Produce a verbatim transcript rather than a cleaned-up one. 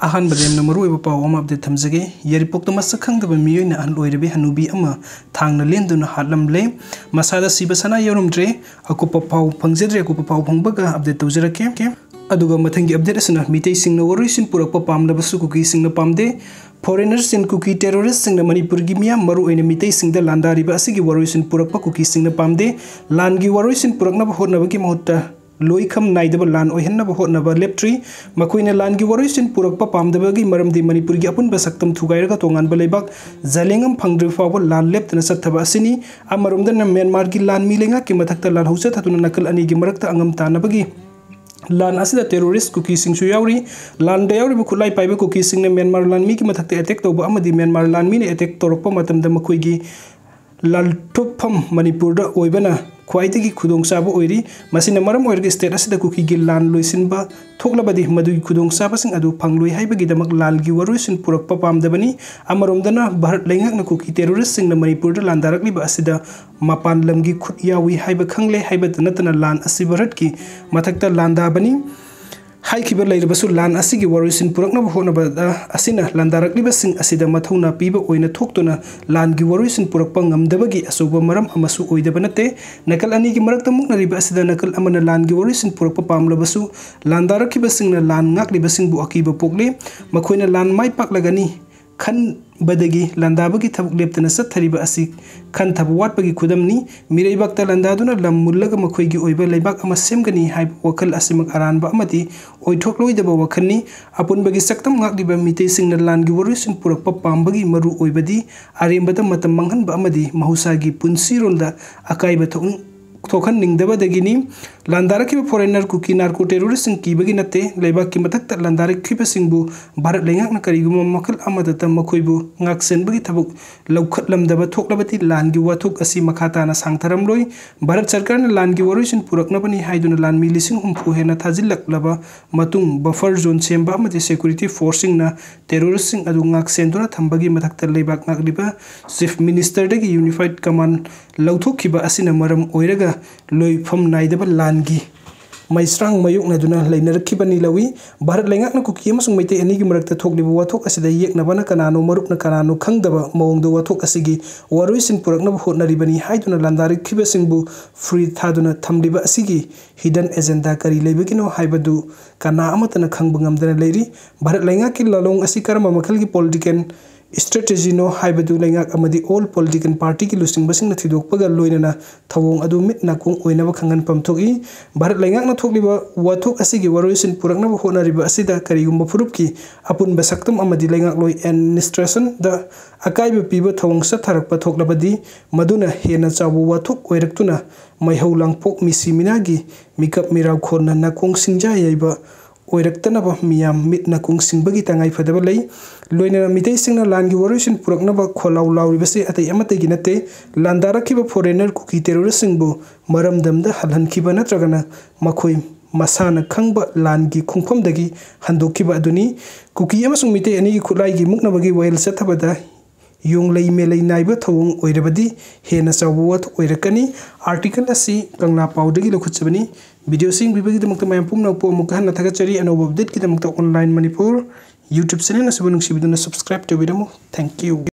ꯑꯍꯥꯟꯕꯗ ꯌꯥꯝꯅ ꯃꯔꯨꯑꯣꯏꯕ ꯄꯥꯎ ꯑꯃ update ꯊꯝꯖꯒꯦ꯫ ꯌꯥꯏꯔꯤꯄꯣꯛꯇ ꯃꯁꯛ ꯈꯪꯗꯕ ꯃꯤꯑꯣꯏꯅ ꯑꯍꯜ ꯑꯣꯏꯔꯕꯤ ꯍꯅꯨꯕꯤ ꯑꯃ ꯊꯥꯡꯅ ꯂꯦꯟꯗꯨꯅ ꯍꯥꯠꯂꯝꯂꯦ꯫ ꯃꯁꯥꯗ ꯁꯤꯕ ꯁꯅꯥ ꯌꯥꯎꯔꯝꯗ꯭ꯔꯦ꯫ ꯑꯀꯨꯞꯄ ꯄꯥꯎ ꯐꯪꯖꯗ꯭ꯔꯦ, ꯑꯀꯨꯞꯄ ꯄꯥꯎ ꯐꯪꯕꯒ update ꯇꯧꯖꯔꯛꯀꯦ꯫ ꯑꯗꯨꯒ ꯃꯊꯪꯒꯤ update ꯑꯁꯤꯅ ꯃꯤꯇꯩꯁꯤꯡꯅ ꯋꯥꯔꯣꯏꯁꯤꯟ ꯄꯨꯔꯛꯄ ꯄꯥꯝꯂꯕꯁꯨ ꯀꯨꯀꯤꯁꯤꯡꯅ ꯄꯥꯝꯗꯦ꯫ Foreigners and Kuki terrorist ꯁꯤꯡꯅ ꯃꯅꯤꯄꯨꯔꯒꯤ ꯃꯤꯌꯥꯝ, ꯃꯔꯨꯑꯣꯏꯅ ꯃꯤꯇꯩꯁꯤꯡꯗ ꯂꯥꯟꯗꯥꯔꯤꯕ ꯑꯁꯤꯒꯤ ꯋꯥꯔꯣꯏꯁꯤꯟ ꯄꯨꯔꯛꯄ ꯀꯨꯀꯤꯁꯤꯡꯅ ꯄꯥꯝꯗꯦ꯫ ꯂꯥꯟꯒꯤ ꯋꯥꯔꯣꯏꯁꯤꯟ ꯄꯨꯔꯛꯅꯕ ꯍꯣꯠꯅꯕꯒꯤ ꯃꯍꯨꯠꯇ ꯂꯣꯏꯈꯝ ꯅꯥꯏꯗꯕ ꯂꯥꯟ ꯑꯣꯏꯍꯟꯅꯕ ꯍꯣꯠꯅꯕ ꯂꯦꯞꯇ꯭ꯔꯤ꯫ ꯃꯈꯣꯏꯅ ꯂꯥꯟꯒꯤ ꯋꯥꯔꯣꯏꯁꯤꯟ ꯄꯨꯔꯛꯄ ꯄꯥꯝꯗꯕꯒꯤ ꯃꯔꯝꯗꯤ ꯃꯅꯤꯄꯨꯔꯒꯤ ꯑꯄꯨꯟꯕ ꯁꯛꯇꯝ ꯊꯨꯒꯥꯏꯔꯒ ꯇꯣꯉꯥꯟꯕ ꯂꯩꯕꯥꯛ ꯖꯂꯦꯡꯉꯝ ꯐꯪꯗ꯭ꯔꯤꯕ ꯐꯥꯎꯕ ꯂꯥꯟ ꯂꯦꯞꯇꯅ ꯆꯠꯊꯕ ꯑꯁꯤꯅꯤ꯫ ꯑꯃꯔꯣꯝꯗꯅ ꯃ꯭ꯌꯥꯟꯃꯥꯔꯒꯤ ꯂꯥꯟꯃꯤ ꯂꯩꯉꯥꯛꯀꯤ ꯃꯊꯛꯇ ꯂꯥꯜꯍꯧ ꯆꯠꯊꯗꯨꯅ ꯅꯥꯀꯜ ꯑꯅꯤꯒꯤ ꯃꯔꯛꯇ ꯑꯉꯝ ꯇꯥꯟꯅꯕꯒꯤ ꯂꯥꯟ ꯑꯁꯤꯗ terrorist ꯀꯨꯀꯤꯁꯤꯡꯁꯨ ꯌꯥꯎꯔꯤ꯫ ꯂꯥꯟꯗ ꯌꯥꯎꯔꯤꯕ ꯈꯨꯠꯂꯥꯏ ꯄꯥꯏꯕ ꯀꯨꯀꯤꯁꯤꯡꯅ ꯃ꯭ꯌꯥꯟꯃꯥꯔ ꯂꯥꯟꯃꯤꯒꯤ ꯃꯊꯛꯇ attack ꯇꯧꯕ ꯑꯃꯗꯤ ꯃ꯭ꯌꯥꯟꯃꯥꯔ ꯂꯥꯟꯃꯤꯅ attack ꯇꯧꯔꯛꯄ ꯃꯇꯝꯗ ꯃꯈꯣꯏꯒꯤ ꯂꯥꯜꯊꯣꯛꯐꯝ ꯃꯅꯤꯄꯨꯔꯗ ꯑꯣꯏꯕꯅ ꯈ꯭ꯋꯥꯏꯗꯒꯤ ꯈꯨꯗꯣꯡꯆꯥꯕ ꯑꯣꯏꯔꯤ꯫ ꯃꯁꯤꯅ ꯃꯔꯝ ꯑꯣꯏꯔꯒ state ꯑꯁꯤꯗ ꯀꯨꯀꯤꯒꯤ ꯂꯥꯟ ꯂꯣꯏꯁꯤꯟꯕ ꯊꯣꯛꯂꯕꯗꯤ ꯃꯗꯨꯒꯤ ꯈꯨꯗꯣꯡꯆꯥꯕꯁꯤꯡ ꯑꯗꯨ ꯐꯪꯂꯣꯏ ꯍꯥꯏꯕꯒꯤꯗꯃꯛ ꯂꯥꯟꯒꯤ ꯋꯥꯔꯣꯏꯁꯤꯟ ꯄꯨꯔꯛꯄ ꯄꯥꯝꯗꯕꯅꯤ꯫ ꯑꯃꯔꯣꯝꯗꯅ ꯚꯥꯔꯠ ꯂꯩꯉꯥꯛꯅ ꯀꯨꯀꯤ terrorist ꯁꯤꯡꯅ ꯃꯅꯤꯄꯨꯔꯗ ꯂꯥꯟꯗꯥꯔꯛꯂꯤꯕ ꯑꯁꯤꯗ ꯃꯄꯥꯟ ꯂꯝꯒꯤ ꯈꯨꯠ ꯌꯥꯎꯏ ꯍꯥꯏꯕ ꯈꯪꯂꯦ ꯍꯥꯏꯕꯇ ꯅꯠꯇꯅ ꯂꯥꯟ ꯑꯁꯤ ꯚꯥꯔꯠꯀꯤ ꯃꯊꯛꯇ ꯂꯥꯟꯗꯥꯕꯅꯤ ꯍꯥꯏꯈꯤꯕ ꯂꯩꯔꯕꯁꯨ ꯂꯥꯟ ꯑꯁꯤꯒꯤ ꯋꯥꯔꯣꯏꯁꯤꯟ ꯄꯨꯔꯛꯅꯕ ꯍꯣꯠꯅꯕꯗ ꯑꯁꯤꯅ ꯂꯥꯟꯗꯥꯔꯛꯂꯤꯕꯁꯤꯡ ꯑꯁꯤꯗ ꯃꯊꯧꯅꯥ ꯄꯤꯕ ꯑꯣꯏꯅ ꯊꯣꯛꯇꯨꯅ ꯂꯥꯟꯒꯤ ꯋꯥꯔꯣꯏꯁꯤꯟ ꯄꯨꯔꯛꯄ ꯉꯝꯗꯕꯒꯤ ꯑꯆꯧꯕ ꯃꯔꯝ ꯑꯃꯁꯨ ꯑꯣꯏꯗꯕ ꯅꯠꯇꯦ꯫ ꯅꯥꯀꯜ ꯑꯅꯤꯒꯤ ꯃꯔꯛꯇ ꯃꯨꯛꯅꯔꯤꯕ ꯑꯁꯤꯗ ꯅꯥꯀꯜ ꯑꯃꯅ ꯂꯥꯟꯒꯤ ꯋꯥꯔꯣꯏꯁꯤꯟ ꯄꯨꯔꯛꯄ ꯄꯥꯝꯂꯕꯁꯨ ꯂꯥꯟꯗꯥꯔꯛꯈꯤꯕꯁꯤꯡꯅ ꯂꯥꯟ ꯉꯥꯛꯂꯤꯕꯁꯤꯡꯕꯨ ꯑꯀꯤꯕ ꯄꯣꯛꯂꯦ꯫ ꯃꯈꯣꯏꯅ ꯂꯥꯟ ꯃꯥꯏ ꯄꯥꯛꯂꯒꯅꯤ ꯈꯟꯕꯗꯒꯤ ꯂꯥꯟꯗꯥꯕꯒꯤ ꯊꯕꯛ ꯂꯦꯞꯇꯅ ꯆꯠꯊꯔꯤꯕ ꯑꯁꯤ ꯈꯟꯊꯕ ꯋꯥꯠꯄꯒꯤ ꯈꯨꯗꯝꯅꯤ꯫ ꯃꯤꯔꯩꯕꯥꯛꯇ ꯂꯥꯟꯗꯥꯗꯨꯅ ꯂꯝ ꯃꯨꯜꯂꯒ ꯃꯈꯣꯏꯒꯤ ꯑꯣꯏꯕ ꯂꯩꯕꯥꯛ ꯑꯃ ꯁꯦꯝꯒꯅꯤ ꯍꯥꯏꯕ ꯋꯥꯈꯜ ꯑꯁꯤꯃꯛ ꯑꯔꯥꯟꯕ ꯑꯃꯗꯤ ꯑꯣꯏꯊꯣꯛꯂꯣꯏꯗꯕ ꯋꯥꯈꯜꯅꯤ꯫ ꯑꯄꯨꯟꯕꯒꯤ ꯁꯛꯇꯝ ꯉꯥꯛꯂꯤꯕ ꯃꯤꯇꯩꯁꯤꯡꯅ ꯂꯥꯟꯒꯤ ꯋꯥꯔꯣꯏꯁꯤꯟ ꯄꯨꯔꯛꯄ ꯄꯥꯝꯕꯒꯤ ꯃꯔꯨ ꯑꯣꯏꯕꯗꯤ ꯑꯔꯦꯝꯕꯗ ꯃꯇꯝ ꯃꯥꯡꯍꯟꯕ ꯑꯃꯗꯤ ꯃꯍꯧꯁꯥꯒꯤ ꯄꯨꯟꯁꯤꯔꯣꯜꯗ ꯑꯀꯥꯏꯕ ꯊꯣꯛ-, ꯊꯣꯛꯍꯟꯅꯤꯡꯗꯕꯗꯒꯤꯅꯤ꯫ ꯂꯥꯟꯗꯥꯔꯛꯈꯤꯕ foreigner ꯀꯨꯀꯤ narco terrorist ꯁꯤꯡ ꯀꯤꯕꯒꯤ ꯅꯠꯇꯦ꯫ ꯂꯩꯕꯥꯛꯀꯤ ꯃꯊꯛꯇ ꯂꯥꯟꯗꯥꯔꯛꯈꯤꯕꯁꯤꯡꯕꯨ ꯚꯥꯔꯠ ꯂꯩꯉꯥꯛꯅ ꯀꯔꯤꯒꯨꯝꯕ ꯃꯈꯜ ꯑꯃꯗꯇ ꯃꯈꯣꯏꯕꯨ ꯉꯥꯛꯁꯦꯟꯕꯒꯤ ꯊꯕꯛ ꯂꯧꯈꯠꯂꯝꯗꯕ ꯊꯣꯛꯂꯕꯗꯤ ꯂꯥꯟꯒꯤ ꯋꯥꯊꯣꯛ ꯑꯁꯤ ꯃꯈꯥ ꯇꯥꯅ ꯁꯥꯡꯊꯔꯝꯂꯣꯏ꯫ ꯚꯥꯔꯠ ꯁꯔꯀꯥꯔꯅ ꯂꯥꯟꯒꯤ ꯋꯥꯔꯣꯏꯁꯤꯟ ꯄꯨꯔꯛꯅꯕꯅꯤ ꯍꯥꯏꯗꯨꯅ ꯂꯥꯟꯃꯤ ꯂꯤꯁꯤꯡ ꯍꯨꯝꯐꯨ ꯍꯦꯟꯅ ꯊꯥꯖꯤꯜꯂꯛꯂꯕ ꯃꯇꯨꯡ buffer zone ꯁꯦꯝꯕ ꯑꯃꯗꯤ security force ꯁꯤꯡꯅ terrorist ꯁꯤꯡ ꯑꯗꯨ ꯉꯥꯛ ꯁꯦꯟꯗꯨꯅ ꯊꯝꯕꯒꯤ ꯃꯊꯛꯇ ꯂꯩꯕꯥꯛ ꯉꯥꯛꯂꯤꯕ Chief Minister ꯗꯒꯤ unified command ꯂꯧꯊꯣꯛꯈꯤꯕ ꯑꯁꯤꯅ ꯃꯔꯝ ꯑꯣꯏꯔꯒ ꯂꯣꯏꯐꯝ ꯅꯥꯏꯗꯕ ꯂꯥꯟꯒꯤ ꯃꯩꯁ꯭ꯔꯥꯡ ꯃꯥꯌꯣꯛꯅꯗꯨꯅ ꯂꯩꯅꯔꯛꯈꯤꯕꯅꯤ ꯂꯧꯏ꯫ ꯚꯥꯔꯠ ꯂꯩꯉꯥꯛꯅ ꯀꯨꯀꯤ ꯑꯃꯁꯨꯡ ꯃꯩꯇꯩ ꯑꯅꯤꯒꯤ ꯃꯔꯛꯇ ꯊꯣꯛꯂꯤꯕ ꯋꯥꯊꯣꯛ ꯑꯁꯤꯗ ꯌꯦꯛꯅꯕꯅ ꯀꯅꯥꯅꯣ ꯃꯔꯨꯞꯅ ꯀꯅꯥꯅꯣ ꯈꯪꯗꯕ ꯃꯑꯣꯡꯗ ꯋꯥꯊꯣꯛ ꯑꯁꯤꯒꯤ ꯋꯥꯔꯣꯏꯁꯤꯟ ꯄꯨꯔꯛꯅꯕ ꯍꯣꯠꯅꯔꯤꯕꯅꯤ ꯍꯥꯏꯗꯨꯅ ꯂꯥꯟꯗꯥꯔꯛꯈꯤꯕꯁꯤꯡꯕꯨ ꯐ꯭ꯔꯤ ꯊꯥꯗꯨꯅ ꯊꯝꯂꯤꯕ ꯑꯁꯤꯒꯤ ꯍꯤꯗꯟ ꯑꯦꯖꯦꯟꯗꯥ ꯀꯔꯤ ꯂꯩꯕꯒꯤꯅꯣ ꯍꯥꯏꯕꯗꯨ ꯀꯅꯥ ꯑꯃꯠꯇꯅ ꯈꯪꯕ ꯉꯝꯗꯅ ꯂꯩꯔꯤ꯫ ꯚꯥꯔꯠ ꯂꯩꯉꯥꯛꯀꯤ ꯂꯥꯂꯣꯡ ꯑꯁꯤ ꯀꯔꯝꯕ ꯃꯈꯜꯒꯤ ꯄꯣꯂꯤꯇꯤꯀꯦꯜ ꯏꯁꯇ꯭ꯔꯦꯇꯦꯖꯤꯅꯣ ꯍꯥꯏꯕꯗꯨ ꯂꯩꯉꯥꯛ ꯑꯃꯗꯤ ꯑꯣꯜ ꯄꯣꯂꯤꯇꯤꯀꯦꯜ ꯄꯥꯔꯇꯤꯒꯤ ꯂꯨꯆꯤꯡꯕꯁꯤꯡꯅ ꯊꯤꯗꯣꯛꯄꯒ ꯂꯣꯏꯅꯅ ꯊꯧꯑꯣꯡ ꯑꯗꯨ ꯃꯤꯠ ꯅꯥꯀꯣꯡ ꯑꯣꯏꯅꯕ ꯈꯪꯍꯟꯐꯝ ꯊꯣꯛꯏ꯫ ꯚꯥꯔꯠ ꯂꯩꯉꯥꯛꯅ ꯊꯣꯛꯂꯤꯕ ꯋꯥꯊꯣꯛ ꯑꯁꯤꯒꯤ ꯋꯥꯔꯣꯏꯁꯤꯟ ꯄꯨꯔꯛꯅꯕ ꯍꯣꯠꯅꯔꯤꯕ ꯑꯁꯤꯗ ꯀꯔꯤꯒꯨꯝꯕ ꯐꯨꯔꯨꯞꯀꯤ ꯑꯄꯨꯟꯕ ꯁꯛꯇꯝ ꯑꯃꯗꯤ ꯂꯩꯉꯥꯛꯂꯣꯏ ꯑꯦꯗꯃꯤꯅꯤꯁꯇ꯭ꯔꯦꯁꯟꯗ ꯑꯀꯥꯏꯕ ꯄꯤꯕ ꯊꯧꯑꯣꯡ ꯆꯠꯊꯔꯛꯄ ꯊꯣꯛꯂꯕꯗꯤ ꯃꯗꯨꯅ ꯍꯦꯟꯅ ꯆꯥꯎꯕ ꯋꯥꯊꯣꯛ ꯑꯣꯏꯔꯛꯇꯨꯅ ꯃꯩꯍꯧ ꯂꯥꯡꯄꯣꯛ ꯃꯤꯁꯤ ꯃꯤꯅꯥꯒꯤ ꯃꯤꯀꯞ ꯃꯤꯔꯥꯎ ꯈꯣꯟꯅ ꯅꯥꯀꯣꯡ ꯁꯤꯡꯖꯥ ꯌꯩꯕ ꯑꯣꯏꯔꯛꯇꯅꯕ ꯃꯤꯌꯥꯝ ꯃꯤꯠ ꯅꯥꯀꯣꯡ ꯁꯤꯡꯕꯒꯤ ꯇꯉꯥꯏ ꯐꯗꯕ ꯂꯩ꯫ ꯂꯣꯏꯅꯅ ꯃꯤꯇꯩꯁꯤꯡꯅ ꯂꯥꯟꯒꯤ ꯋꯥꯔꯣꯏꯁꯤꯟ ꯄꯨꯔꯛꯅꯕ ꯈꯣꯜꯂꯥꯎ ꯂꯥꯎꯔꯤꯕꯁꯤ ꯑꯇꯩ ꯑꯃꯠꯇꯒꯤ ꯅꯠꯇꯦ, ꯂꯥꯟꯗꯥꯔꯛꯈꯤꯕ ꯐꯣꯔꯦꯅꯔ ꯀꯨꯀꯤ ꯇꯦꯔꯣꯔꯤꯁꯁꯤꯡꯕꯨ ꯃꯔꯝꯗꯝꯗ ꯍꯜꯍꯟꯈꯤꯕ ꯅꯠꯇ꯭ꯔꯒꯅ ꯃꯈꯣꯏ ꯃꯁꯥꯅ ꯈꯪꯕ ꯂꯥꯟꯒꯤ ꯈꯣꯡꯐꯝꯗꯒꯤ ꯍꯟꯗꯣꯛꯈꯤꯕ ꯑꯗꯨꯅꯤ꯫ ꯀꯨꯀꯤ ꯑꯃꯁꯨꯡ ꯃꯤꯇꯩ ꯑꯅꯤꯒꯤ ꯈꯨꯠꯂꯥꯏꯒꯤ ꯃꯨꯛꯅꯕꯒꯤ ꯋꯥꯌꯦꯜ ꯆꯠꯊꯕꯗ ꯌꯣꯡꯂꯩ ꯃꯦꯂꯩ ꯅꯥꯏꯕ ꯊꯧꯑꯣꯡ ꯑꯣꯏꯔꯕꯗꯤ ꯍꯦꯟꯅ ꯆꯥꯎꯕ ꯋꯥꯊꯣꯛ ꯑꯣꯏꯔꯛꯀꯅꯤ꯫ ꯑꯥꯔꯇꯤꯀꯜ ꯑꯁꯤ ꯀꯪꯂꯥ ꯄꯥꯎꯗꯒꯤ ꯂꯧꯈꯠꯆꯕꯅꯤ꯫ ꯚꯤꯗꯤꯑꯣꯁꯤ ꯌꯦꯡꯕꯤꯕꯒꯤꯗꯃꯛꯇ ꯃꯌꯥꯝ ꯄꯨꯝꯅꯃꯛꯄꯨ ꯑꯃꯨꯛꯀ ꯍꯟꯅ ꯊꯥꯒꯠꯆꯔꯤ꯫ ꯑꯅꯧꯕ ꯑꯞꯗꯦꯠꯀꯤꯗꯃꯛꯇ ꯑꯣꯟꯂꯥꯏꯟ ꯃꯅꯤꯄꯨꯔ ꯌꯨꯇ꯭ꯌꯨꯕ ꯆꯦꯅꯦꯜ ꯑꯁꯤꯕꯨ ꯅꯨꯡꯁꯤꯕꯤꯗꯨꯅ ꯁꯕꯁꯀ꯭ꯔꯥꯏꯕ ꯇꯧꯕꯤꯔꯝꯃꯨ꯫ Thank you꯫